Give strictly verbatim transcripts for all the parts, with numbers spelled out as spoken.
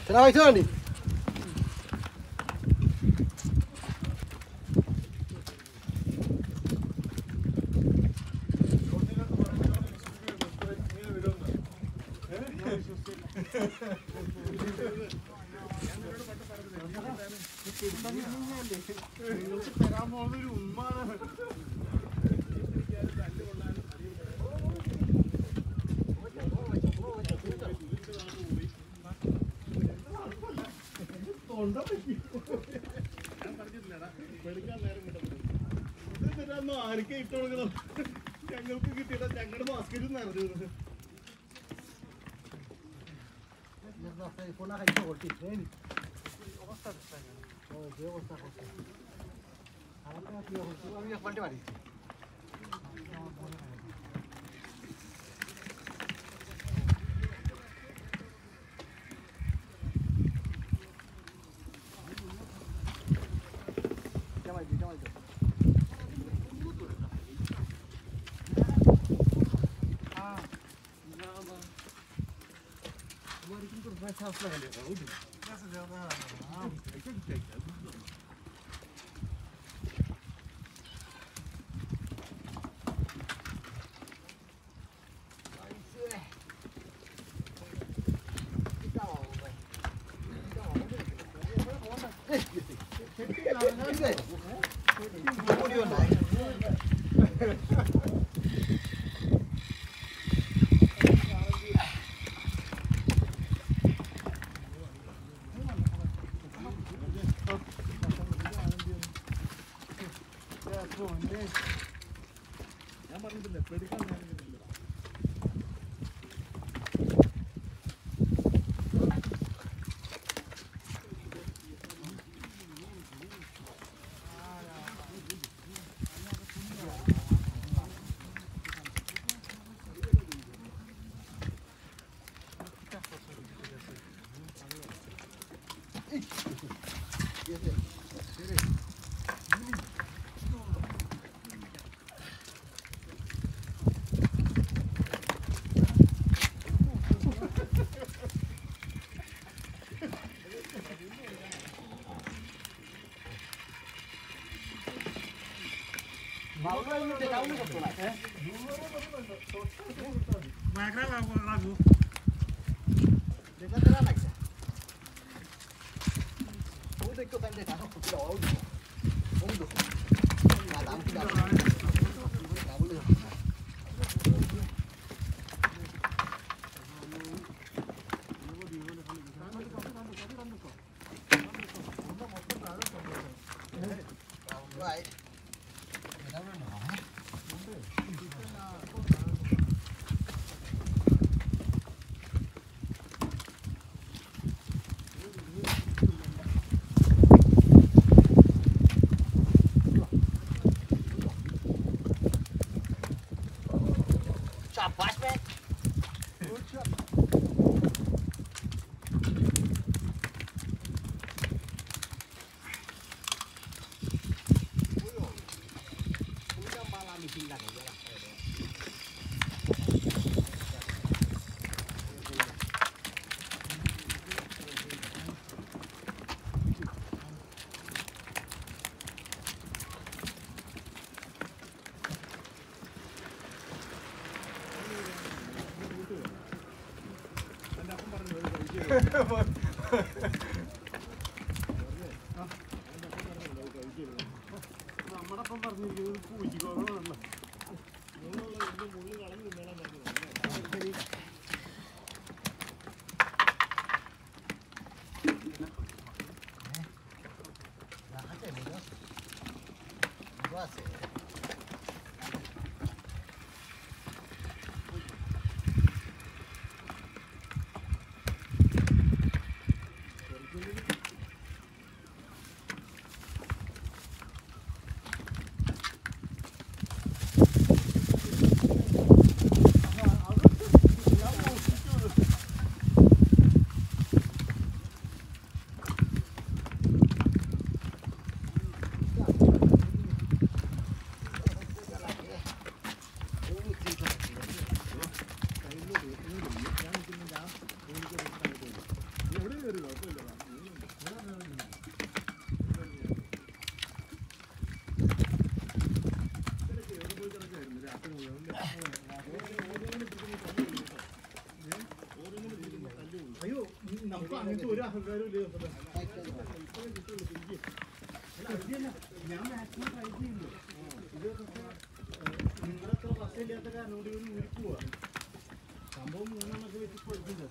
সেটা হইতে পারেনি। തൊണ്ട പറ്റി. ഞാൻ പറഞ്ഞിട്ടില്ലടാ, എടുക്കാൻ നേരം കിട്ടും. ഇതെന്തിനാ ആരൊക്കെ ഇട്ട് കൊടുക്കണം? ഞങ്ങൾക്ക് കിട്ടിയിട്ട ഞങ്ങളുടെ ബാസ്കറ്റ് നിറഞ്ഞു. Good job. നമുക്ക് അങ്ങനത്തെ ഒരു അഹങ്കാരവും ഇല്ല. അല്ല, അത് തന്നെ. ഞാൻ മാക്സിമം ട്രൈ ചെയ്യുന്നു. ഇതൊക്കെ, നിങ്ങളത്ര വശമില്ലാത്ത കാരണം കൊണ്ട് ഇവർ ఊడిపోవా. സംഭവം മൂന്നെണ്ണൊക്കെ വെച്ച് പോയിട്ടുണ്ട്.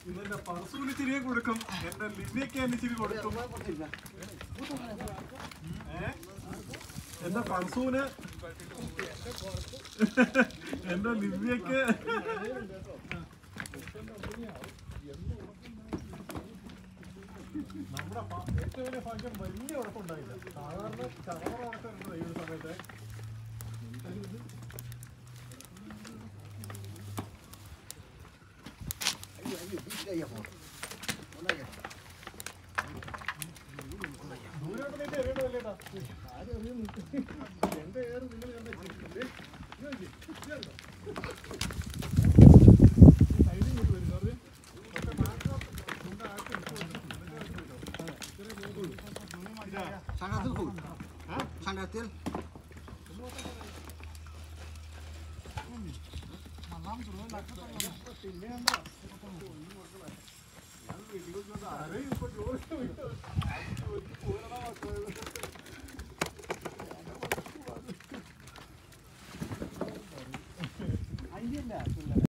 ഇവന്റെ പർസൂന് ഇച്ചിരിയെ കൊടുക്കും, എന്റെ ലില്ലിക്ക് എന്റെ ഇച്ചിരി കൊടുക്കും. ഏ? എന്റെ പർസൂന്, എന്റെ ലില്ലിക്ക്. നമ്മുടെ പ- ഏറ്റവും വലിയ ഭാഗ്യം, വലിയ കുഴപ്പമുണ്ടായില്ല. സാധാരണ ചവറ ഉടക്കുന്നുണ്ട് ഈ ഒരു സമയത്ത്. ദൂരോട്ട് നീട്ടി എറിയണമല്ലേട്ടാ? ആരും എറിയുന്നു. എന്റെ എയർ നിങ്ങൾ കണ്ടേ. സൈഡിൽ ഇങ്ങോട്ട് വരും.